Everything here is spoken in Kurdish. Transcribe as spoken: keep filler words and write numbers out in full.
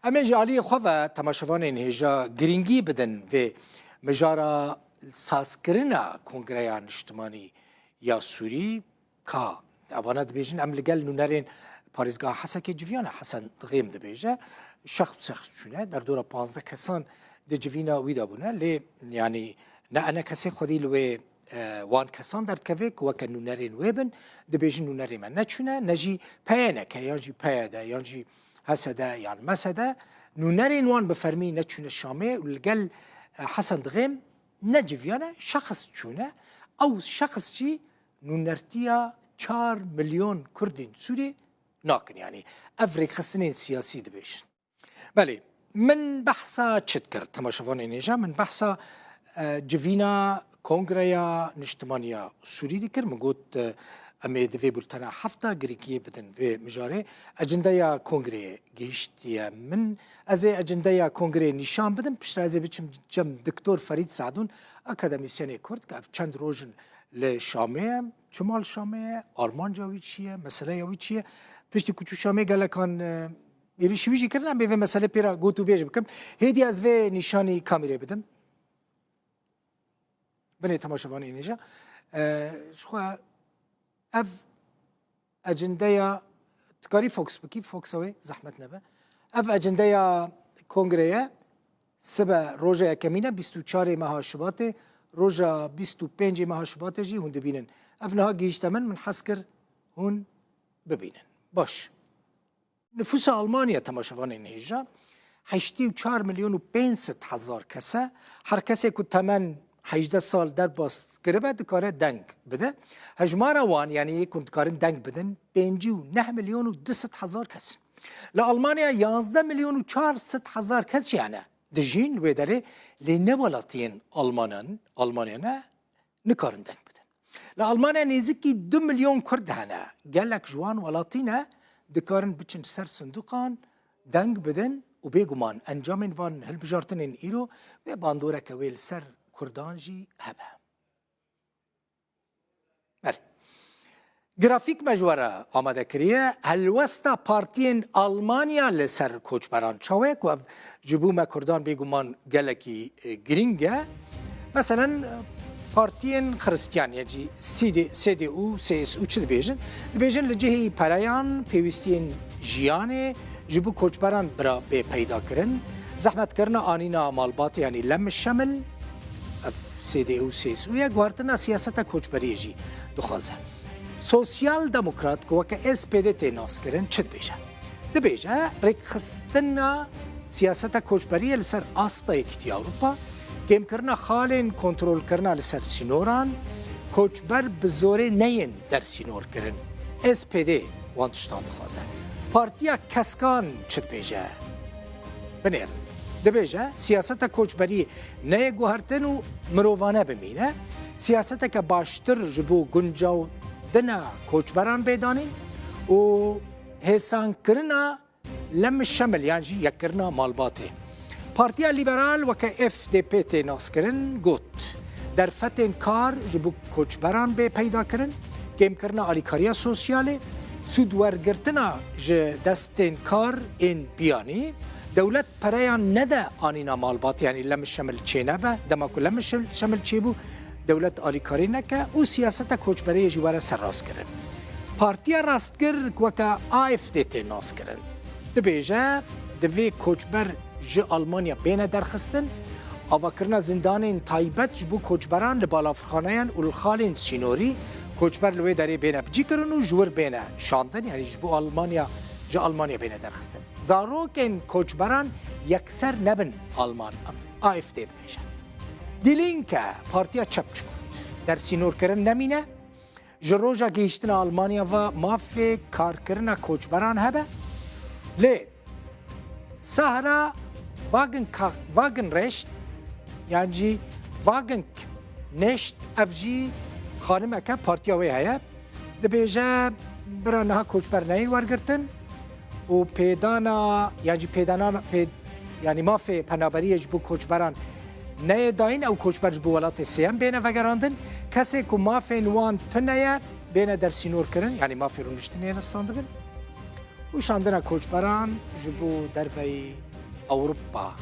Em ê ji aliyê xwe ve temaşevanên hêja girîngî bidin vê mijara sazkirina Kongreya Niştimanî ya Sûrî, ka evana dibêjin, em li gel nûnerên parêzgeha Hesekê civiyane. Hesen Dixêm dibêje, şex şex çûne, derdora panzdeh kesan di civîna wî de bûne, lê yanî ne enekesê xwedî li wê, e, wan kesan derdikeve ku weke nûnerên wê bin, dibêjin nûnerê me neçûne, ne jî P Y N K, yan jî P Y D, yan jî H S D, yan M S D, nûnerên wan bi fermî neçûne Şamê û li gel, e, Hesen Dixêm ne civiyane, şexs çûne. Ew şexs jî nûnertiya çar milyon Kurdên Sûrî nakin. Yanî ev rêkxistinên siyasî dibêjin. Belê, min behsa çi dikir? Temaşevanên hêja, min behsa, e, civîna Kongreya Niştimaniya Sûrî dikir. Min got, e, em ê di vê bultena hefta girîngiyê bidin vê mijarê. Ecendeya Kongreyê gihiştiye min. Ez ê ecendeya Kongreyê nîşan bidim. Piştre ez ê biçim cem Doktor Ferîd Sadûn, akademîsyenê Kurd, ke ev çend roj in li Şamê ye. Çima li Şamê ye? Armanca wî çi ye? Meseleya wî çi ye? Piştî ku çû Şamê gelekan, e, êrîşî wî jî kirin, em ê vê meselê pê re gotûbêj bikim. Hêdî ez vê nîşanî kamîrê bidim. Binê temaşevanê nêja. E, ji xwe ev ecendeya, tu karî Fox bikî, Foxa wê zehmet nebe. Ev ecendeya kongreye sibe roja yekemîn e, bîst û çarê meha Şubatê, roja bîst û pêncê meha Şubatê jî hûn dibînin. Ev niha gihîşte min, min hez kir hûn bibînin. Baş. Nifûsa Almanya, temaşevanên hêja, heştê û çar milyon û pênc sed hezar kes e. Her kesê ku temen hejdeh sal derbas kiribe, dikare deng bide. Hejmara wan, yanî yê ku dikarin deng bidin, pêncî û neh milyon û du sed hezar kes in. Li Almanya yanzdeh milyon û çar sed hezar kes jî hene dijîn li wê derê, lê ne welatiyên Almanan, Almanya ne, nikarin deng bidin. Li Almanya nêzîkî du milyon Kurd hene. Gelek ji wan welatî ne, dikarin biçin ser sinduqan, deng bidin û bêguman encamên van hilbijartinên îro wê bandoreke wê li ser Kurdan jî hebe. Belê. Grafîk me ji we re amade kiriye. Helwesta partiyên Almanya li ser koçberan çawa ye, ku ev ji bo me Kurdan bêguman gelekî, e, girîng e. Meselen, partiyên Xiristiyan, yan jî C D, C D U, C S U çi dibêjin? Dibêjin li cihê pereyan, pêwîstiyên jiyanê, ji bo koçberan bira bê peyda kirin, zehmetkirina anîna malbatê, yanî lem şemil, ev C D U, C S U ye, guhertina siyaseta koçberiyê jî dixwaze. Sosyal Demokrat, ku weke S P D tê naskirin, çi dibêje? Dibêje, rêkxistina siyaseta koçberiyê li ser asta Yekîtiya Ewropa, kêmkirina xalên kontrolkirina li ser sînoran, koçber bi zorê neyên dersînorkirin. S P D wan tiştan dixwaze. Partiya Keskan çi dibêje? Binêrin. Dibêje, siyaseta koçberiyê neyê guhertin û mirovane bimîne. Siyaseteke baştir ji bo guncawdina koçberan bê danîn û hêsankirina lem şemil, yan jî yekkirina malbatê. Partiya Lîberal, weke F D P tê naskirin, got, derfetên kar ji bo koçberan bê peyda kirin, kêmkirina alîkariya sosyalê, sûdwergirtina ji destên kar ên biyanî, dewlet pereyan nede anîna malbatê, yanî lem şemil çênebe, dema ku lem şemil çêbû, dewlet alîkarî neke û siyaseta koçberiyê jî were serrastkirin. Partiya Rastgir, ku weke A F D tê naskirin, dibêje, divê koçber ji Almanya bêne derxistin, avakirina zindanên taybet ji bo koçberan li balafirxaneyan û li xalên sînorî, koçber li wê derê bêne bicîkirin û ji wir bêne şandin, yanî ji bo Almanya, ji Almanya bêne derxistin. Zarokên koçberan yekser nebin Alman, A F D dibêje. Die Linke, partiya çepçik, dersînorkirin nemîne, ji roja gihîştina Almanya ve mafê karkirina koçberan hebe, lê Sahra Wagenka-, Wagenrecht, yan jî Wagenknecht, ev jî xanimeke, partiya wê heye. Dibêje, bira, niha koçber neyên wergirtin û pêdana, yan jî pêdana, pê-, yanî mafê penaberiyê ji bo koçberan neyê dayîn, ew koçber ji bo welatê sêyem bêne vegerandin. Kesê ku mafên wan tune ye, bêne dersînorkirin, yanî mafê rûniştinê ristandibin. Û şandina koçberan ji bo derveyî Ewropa.